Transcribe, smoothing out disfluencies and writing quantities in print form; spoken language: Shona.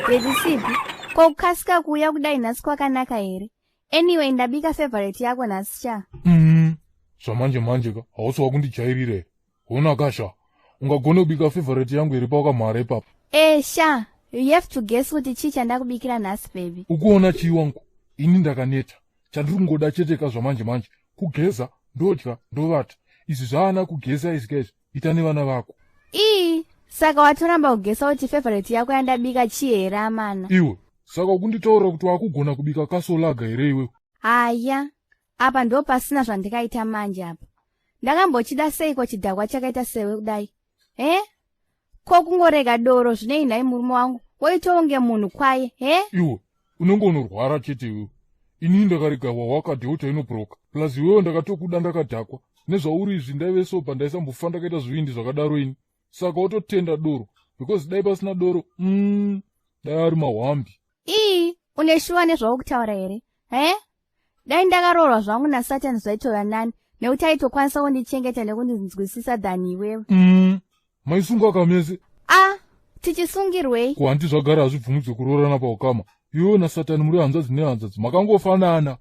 Dedisipi, ko kukasika kuuya kudai nhasi kwakanaka here? Anyway, ndabika favorite yako nhasi cha. Zvamanje manje ka, hausi wakundijairira here? Hona kasha, ungagone kubika favorite yangu here pawakamhara ipapo? Eh sha, you have to guess kuti chii chandakubikira nhasi baby. Ukuona chii wangu? Ini ndakaneta. Chandiri kungoda chete ka zvamanje manje, kugeza, ndodya, ndovata. Izvi zvaana kugeza izvi kaizvi, ita nevana vako. Ii, saka watoramba kugesa kuti favorite yako yandabika chii here amana? Iwe, saka ukunditaurira kuti wakugona kubika kasolaga here iwe? Haya, apa ndo pasina zvandikaita manje apa. Ndakambochida seiko chidhakwa chakaita sewe kudai? He? Ko kungorega doro zvinei nhai murume wangu? Woita unge munhu kwaye, he? Iwe, unenge unorwara chete iwe. Ini ndakarega wawaka delta inobroka. Plus iwewe ndakatokuda ndakadhakwa. Nezvauri izvi ndaive soba ndaisambofa ndakaita zvivindi zvakadaro ini. Saka wototenda doro because dai pasina doro dai ari mahwambi. Ii, une shuwa nezvauri kutaura here? He? Dai ndakaroorwa zvangu naSatan zvaitova nani nekuti aitokwanisa kundichengeta nekundinzwisisa than iwewe. Maisunga kamese. Ah, tichisungirwei? Ko handi zvagara hazvibvumidzwe kuroorana paukama. Iwewe naSatani muri hanzvadzi nehanzvadzi makangofanana.